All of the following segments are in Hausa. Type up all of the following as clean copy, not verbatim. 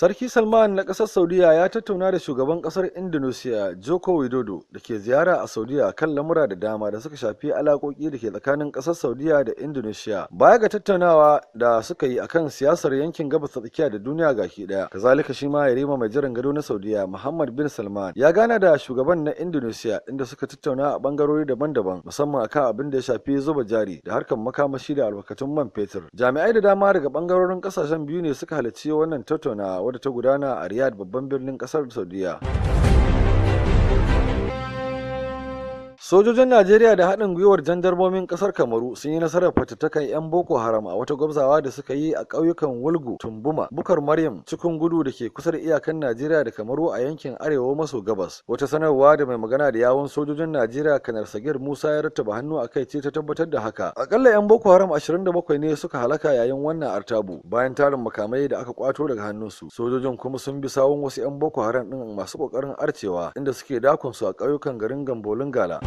Sarki Salman na ƙasar Saudiya ya tattauna da shugaban ƙasar Indonesia Joko Widodo da ke ziyara a Saudiya kan lamura da dama da suka shafi alaƙoƙi da ke tsakanin ƙasar Saudiya da Indonesia. Baya ga tattaunawa da suka yi akan siyasar yankin Gabas ta Tsakiya da duniya gaki ɗaya. Kazalika shi ma yarima mai jiran gado na Saudiya Muhammad bin Salman ya gana da shugaban na Indonesia, inda suka tattauna a bangarori daban-daban, musamman akan abin da ya shafi zuba jari da harkar makamashi da albarkatun man fetur. Jami'ai da dama daga bangarorin kasashen biyu ne suka halarci wannan tattaunawa wadda ta gudana a Riyadh, babban birnin kasar Saudiya. Sojojin Najeriya da haɗin gwiwar jandarmomin ƙasar Kamaru sun yi nasarar fatattakan 'yan Boko Haram a wata gwabzawa da suka yi a ƙauyukan Wulgu, Tumbuma, Bukar Maryam, cikin gudu da ke kusa da iyakan Najeriya da Kamaru a yankin Arewa maso gabas. Wata sanarwa da mai magana da yawun sojojin Najeriya, Kanar Sagir Musa, ya rattaba hannu a kai ce ta tabbatar da haka. Akalla 'yan Boko Haram 27 ne suka halaka yayin wannan artabu, bayan tarin makamai da aka kwato daga hannunsu. Sojojin kuma sun bi sawun wasu 'yan Boko Haram ɗin masu ƙoƙarin arcewa, inda suke dakon su a ƙauyukan garin Gambolin Gala.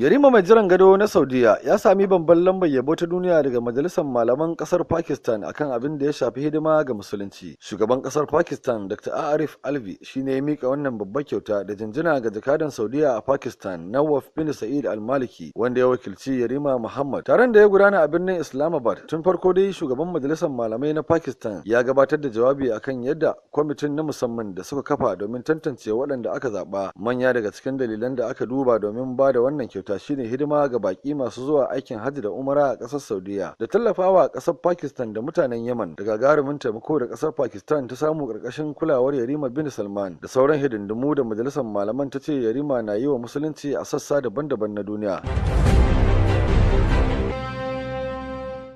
Yarima mai jiran gado na Saudiya ya sami babban lambar yabo ta duniya daga Majalisar Malaman Kasar Pakistan akan abin da ya shafi hidima ga musulunci. Shugaban kasar Pakistan, Dr. Arif Alvi, shine ya mika wannan babbar kyauta da jinjina ga jakadan Saudiya a Pakistan, Nawaf bin Sa'id Al-Maliki, wanda ya wakilci Yarima Muhammad. Taron da ya gudana a birnin Islamabad, tun farko dai shugaban Majalisar Malamai na Pakistan ya gabatar da jawabi akan yadda kwamitin na musamman da suka kafa domin tantance waɗanda aka zaɓa. Manya daga cikin dalilan da aka duba domin ba da wannan kyauta shine hidima ga baki masu zuwa aikin hajji da umara a ƙasar Saudiya, da tallafawa ƙasar Pakistan da mutanen Yaman, da gagarumin taimako da ƙasar Pakistan ta samu ƙarƙashin kulawar Yarima bin Salman, da sauran hidindimu da majalisar malaman ta ce Yarima na yi wa musulunci a sassa daban-daban na duniya.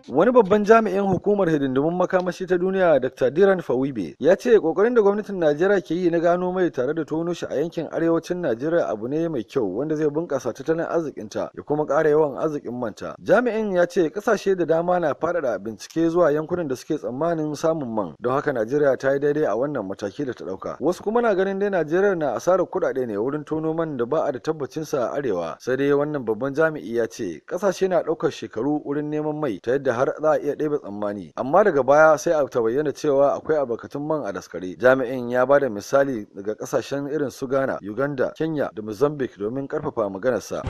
Wani babban jami'in hukumar hidindimun makamashi ta duniya, Dr. Diran Fawibe, ya ce kokarin da gwamnatin Najeriya ke yi na gano mai tare da tono shi a yankin arewacin Najeriya abu ne mai kyau wanda zai bunkasa tattalin arzikinta ya kuma ƙara yawan arzikin manta. Jami'in ya ce ƙasashe da dama na faɗaɗa bincike zuwa yankunan da suke tsammanin samun man, don haka Najeriya ta yi daidai a wannan mataki da ta ɗauka. Wasu kuma na ganin dai Najeriya na asarar kuɗaɗe ne wurin tono man da ba a da tabbacinsa a arewa. Sai dai wannan babban jami'i ya ce ƙasashe na ɗaukar shekaru wurin neman mai, ta yadda har za a iya ɗebe tsammani, amma daga baya sai a ta bayyana cewa akwai albarkatun man a daskare. Jami'in ya ba da misali daga ƙasashen irin su Ghana, Uganda, Kenya da Mozambique domin ƙarfafa maganarsa.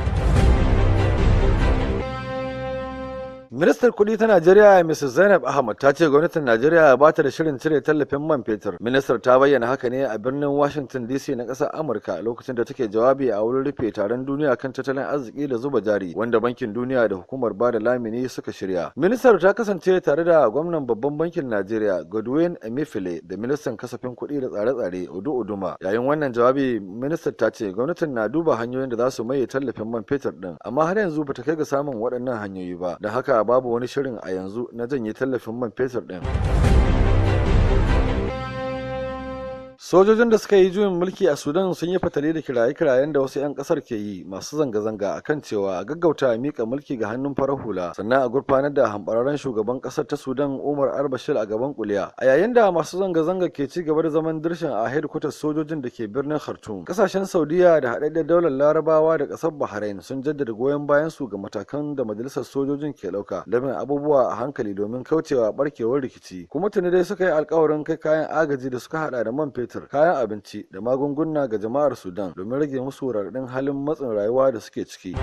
Ministar Kudi ta Najeriya, Mrs. Zainab Ahmad, ta ce gwamnatin Najeriya ba ta da shirin cire tallafin man fetur. Ministar ta bayyana haka ne a birnin Washington DC na ƙasar Amurka lokacin da take jawabi a wurin rufe taron duniya kan tattalin arziki da zuba jari wanda Bankin Duniya da hukumar bada lamini suka shirya. Ministar ta kasance tare da gwamnan babban bankin Najeriya, Godwin Emefiele, da ministan kasafin kuɗi da tsare-tsare, Udu Uduma. Yayin wannan jawabi, ministar ta ce gwamnatin na duba hanyoyin da za su maye tallafin man fetur ɗin, amma har yanzu bata kai ga samun waɗannan hanyoyi ba. Don haka babu wani shirin a yanzu na janye tallafin man fetur ɗin. Sojojin da suka yi juyin mulki a Sudan sun yi fatali da kiraye-kirayen da wasu 'yan kasar ke yi masu zanga-zanga akan cewa a gaggauta mika mulki ga hannun farar hula, sannan a gurfanar da hambararren shugaban kasar ta Sudan, Umar al-Bashir, a gaban kuliya. A yayin da masu zanga-zanga ke ci gaba da zaman dirshin a hedkwatar sojojin da ke birnin Khartoum, kasashen Saudiya da Haɗaɗɗen Daular Larabawa da kasar Bahrain sun jaddada goyon bayan su ga matakan da majalisar sojojin ke ɗauka da bin abubuwa a hankali domin kaucewa barkewar rikici. Kuma tuni dai suka yi alkawarin kai kayan agaji da suka hada da man fetur, kayan abinci da magunguna ga jama'ar Sudan domin rage musu raɗaɗin halin matsin rayuwa da suke ciki.